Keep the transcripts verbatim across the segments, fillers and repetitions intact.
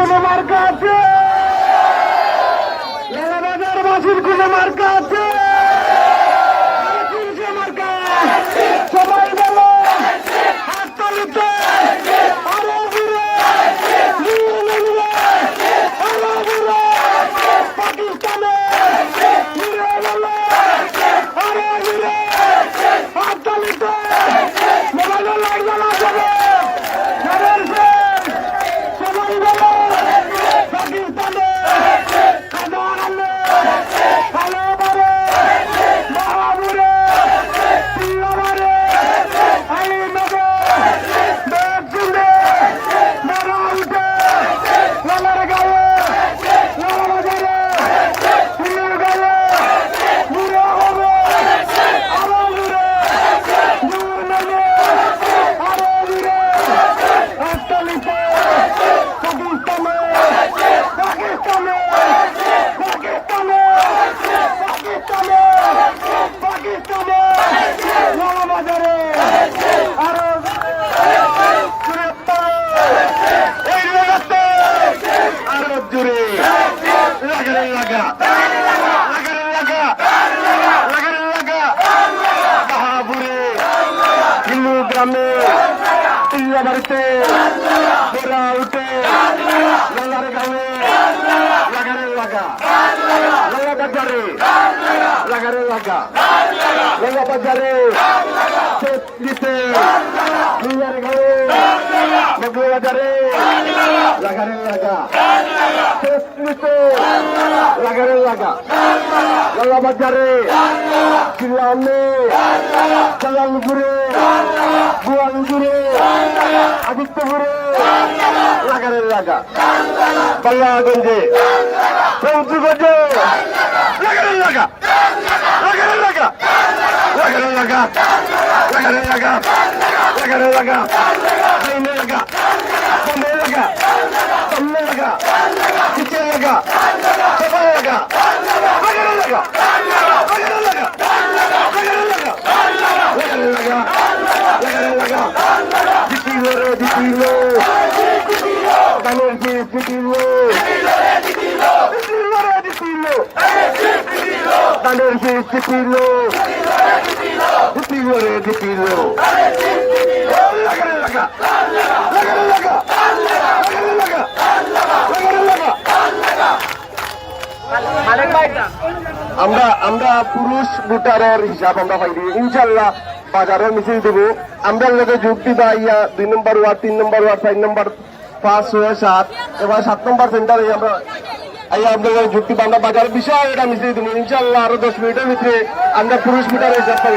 কোনো মার্কা আছে? লালাবাজারবাসীর কোনো মার্কা আছে? আরে কোন সে মার্কা? সবাই বলো, হাততালিতে আরো জোরে, জোরে, জোরে, আরো জোরে, পাকিস্তানে জোরে বলো, আরো জোরে, হাততালিতে মোবাইলের লাইট জ্বালা যাবে। সবাই বলো, পাকিস্তানে কাদানে, কালো মারে, বাবুরে, পিয়া মারে, আই নবে, বেগুনে, মারা উঠে, লালার গায়ে, লালার গায়ে, পিয়ার গায়ে, মুড়ে হবে, আরো মুড়ে, মুড় নেবে, আরো মুড়ে, আট্টালিশে, পাকিস্তানে, পাকিস্তানে, পাকিস্তানে, পাকিস্তানে, পাকিস্তানে, লালাবাজারে, আরো জোরে, এই লাগাতে, আরো জোরে, লাগারে লাগা, লাগারে লাগা, লাগারে লাগা, বাহাবুরে, হিন্দু গ্রামে, টিয়া বাড়িতে, বেড়া উঠে, লালার গাঁয়ে, লাগারে লাগা, লালা বাজারে, লাগারে লাগা, লালা বাজারে, তেত্রিশে, টিয়ার গাঁয়ে, মগবাজারে, লাগারে লাগা, তেত্রিশে, লাগারে লাগা, লালা বাজারে, চিলামে, চালানপুরে, বুয়ালপুরে, আদিত্যপুরে, লাগারে লাগা, বাল্লাগঞ্জে, ফৌজগঞ্জে, লাগারে লাগা, লাগারে লাগা, লাগারে লাগা, লাগারে লাগা, লাগারে লাগা, লাইনে লাগা, বামে লাগা, সামনে লাগা, পিছে লাগা, সবাই লাগা, লাগারে লাগা, লাগারে লাগা, লাগারে লাগা, লাগারে লাগা, লাগারে লাগা, জিতিল রে জিতিল, ধানের শীষ জিতিল, জিতিল রে জিতিল। ধানের শীষ জিতিল, জিতিল রে জিতিল, লাগারে লাগা, লাগারে লাগা, লাগারে লাগা, লাগারে লাগা। আমরা, আমরা পুরুষ ভোটারর হিসাব আমরা পাই দিই। ইনশাআল্লাহ বাজারো মিছিল দিব। আমরার লগে যোগ দিবা ইয়া দুই নম্বর ওয়ার্ড, তিন নম্বর ওয়ার্ড, চার নম্বর পাঁচ, ছয়, সাত, এবার সাত নম্বর সেন্টারে আমরা, আইয়া আমরা ওই যুক্তি বান্ধব বাজার বিশাল একটা মিছিল দিব। ইনশাআল্লাহ আরো দশ মিনিটের ভিতরে আমরা পুরুষ ভোটার হিসাব পাই।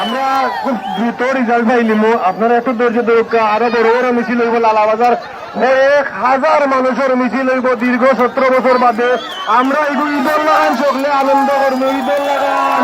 আমরা খুব দ্রুত রেজাল্ট পাইলিমু। আপনারা একটু ধৈর্য ধরুক্কা, আরো বড় বড় মিছিল অইব। লালাবাজার কয়েক হাজার মানুষর মিছিল অইব দীর্ঘ সতেরো বছর বাদে। আমরা ইগু ঈদর লাগান সকলে আনন্দ করমু, ঈদর লাগান।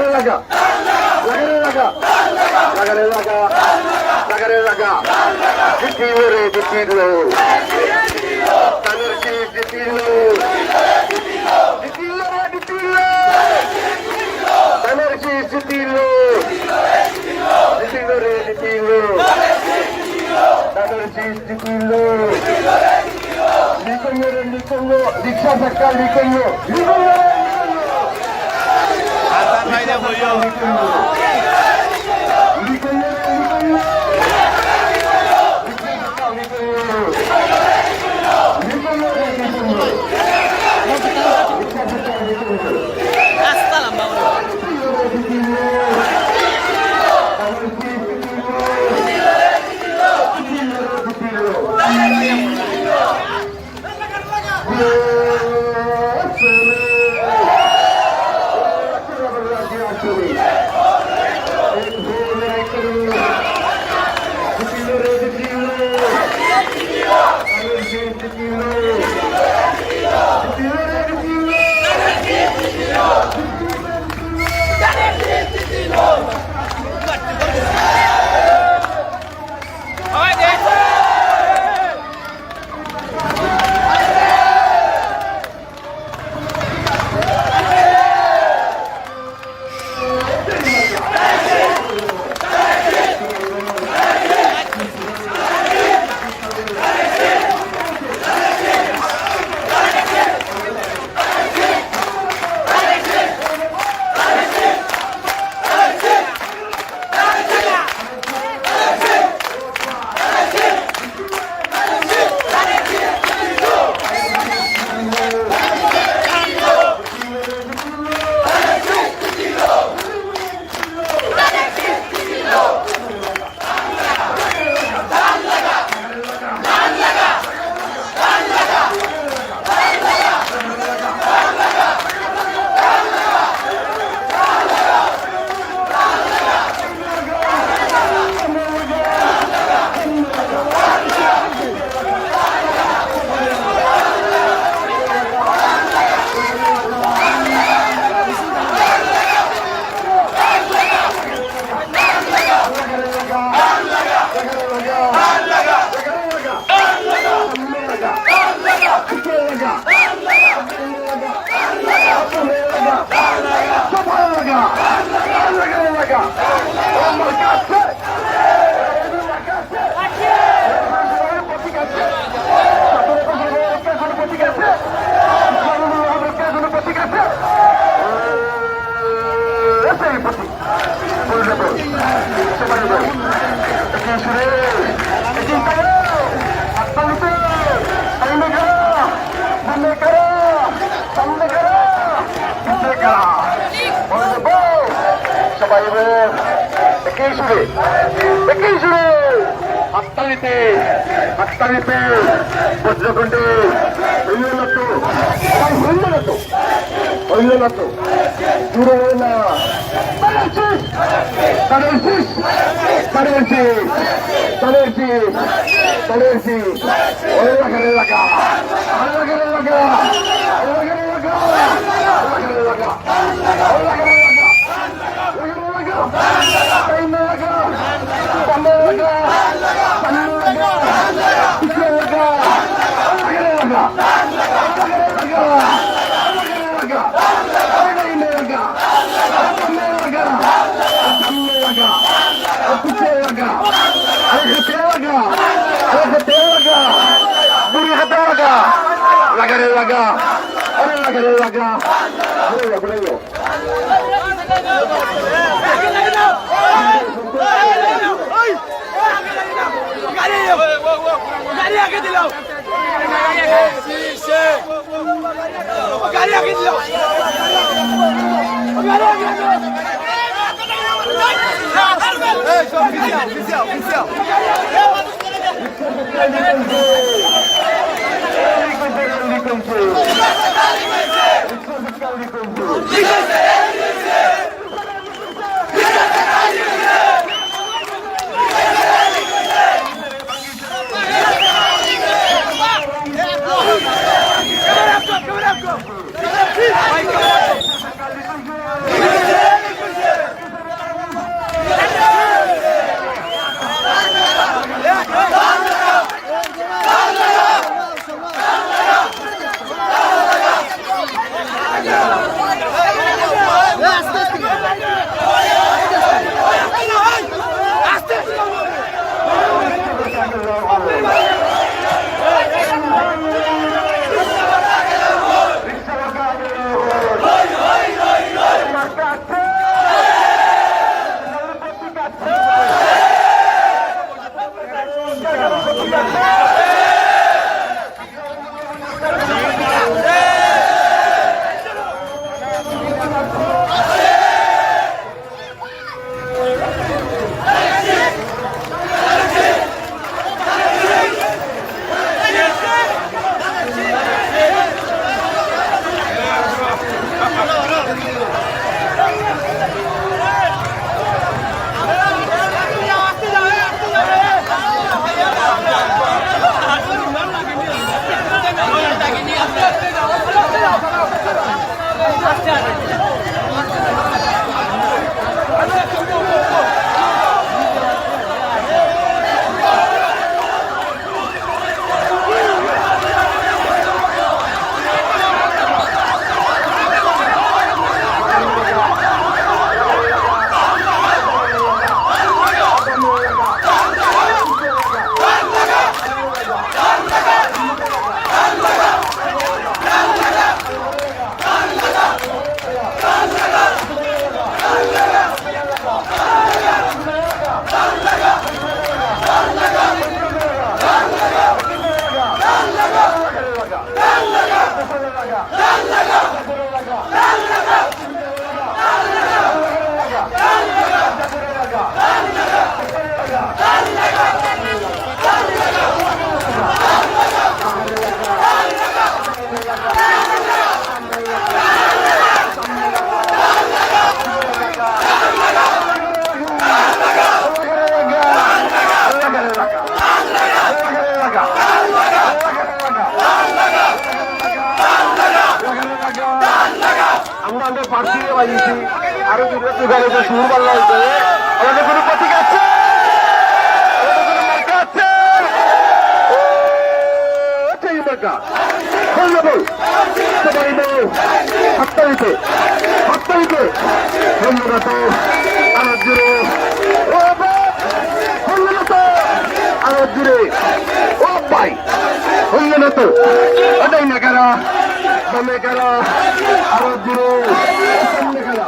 লাগারে লাগা। লাগারে লাগা। লাগারে লাগা। লাগারে লাগা। জিতিলো রে, জিতিলো। ধানের শীষ জিতিলো। জিতিলো রে, জিতিলো। ধানের শীষ জিতিলো। জিতিলো রে, জিতিলো। ধানের শীষ জিতিলো। লিখুন রে, লিখুন। রিক্সা চাকা লিখুন। লিখুন রে, লিখুন। লিখুন রে, লিখুন। রাস্তা লম্বা করে। সবাই বল, একই সুরে, একই সুরে। হাততালিতে, হাততালিতে, বজ্রকণ্ঠে, হইল না তো, ভাই, হইল না তো, হইল না তো, জুড়ে হইল না। তাদের শেষ, তাদের শেষ, তাদের শেষ, তাদের শেষ, তাদের শেষ। ওরে লাগা রে লাগা, আরে লাগা রে লাগা, আরে লাগা রে লাগা, আরে লাগা রে লাগা, আরে লাগা রে লাগা। লাগা। ঘুরে যাও, ঘুরে যাও। গাড়ি আগে দিল। আমরা, আমরা প্রার্থী বাজিছি, আরো দুটো গাড়িতে সুর বাংলা হইতে। আমাদের কোনো প্রতীক আছে? আমাদের কোনো মার্কা আছে? ও, সেই মার্কা। হল্লা বল। সবাই বল। হাততালিতে, হাততালিতে। হল্লা তো আরো জোরে। ও বাবা, হল্লা তো আরো জোরে। ও ভাই, হল্লা তো। ওটাই না কারা, দমে কারা, আরো জোরে। সামনে কারা।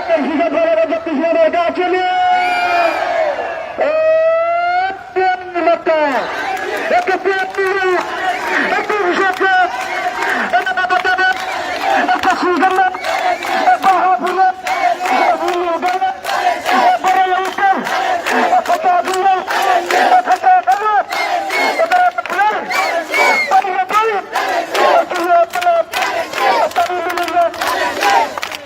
সিরাজ ভাইয়ের যুক্তি সিরাজের কাছে নিয়ে, এ, মক্কা, একে তিন মিলিয়ন, একে তিন শত, একে বাবা দাদা, একে সুন্দর, একে বাহাদুর, একে বুলু গেলে, একে বড় লোকের, একে কাদিয়া, একে কাদিয়া, একে বুলু, একে বুলু, একে বুলু, একে বুলু।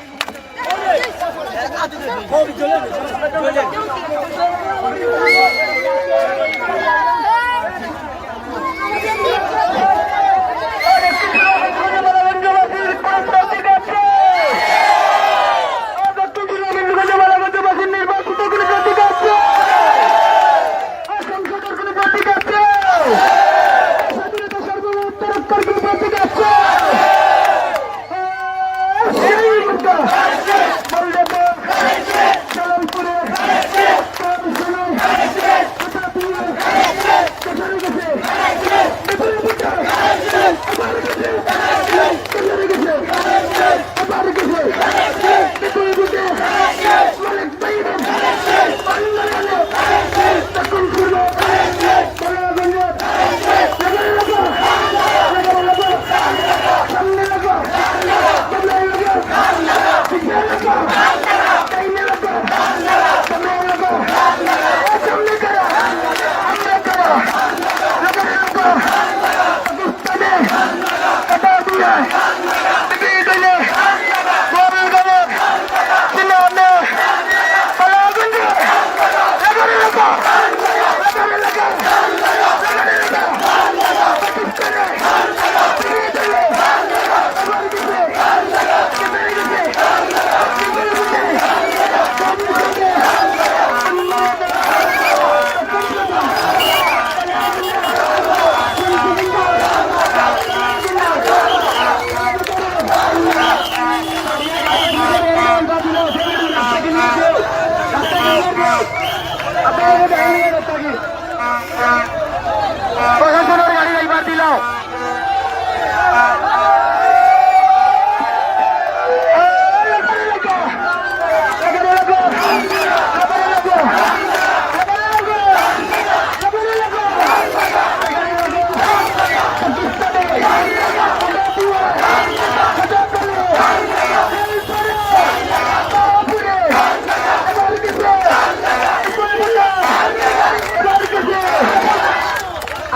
প্রশাসনের গাড়ি ড্রাইভার দিল।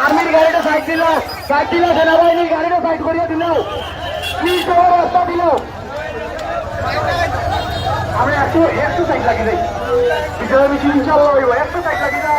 আর্মির গাড়িটা সাইড দিল, সাইড দিল, সেনাবাহিনীর গাড়িটা সাইড করিয়া দিল, কি সব রাস্তা দিল। আমরা একটু, একটু সাইড লাগি যাই, বিজয় মিছিল ইনশাআল্লাহ হইব, একটু সাইড লাগি যাই।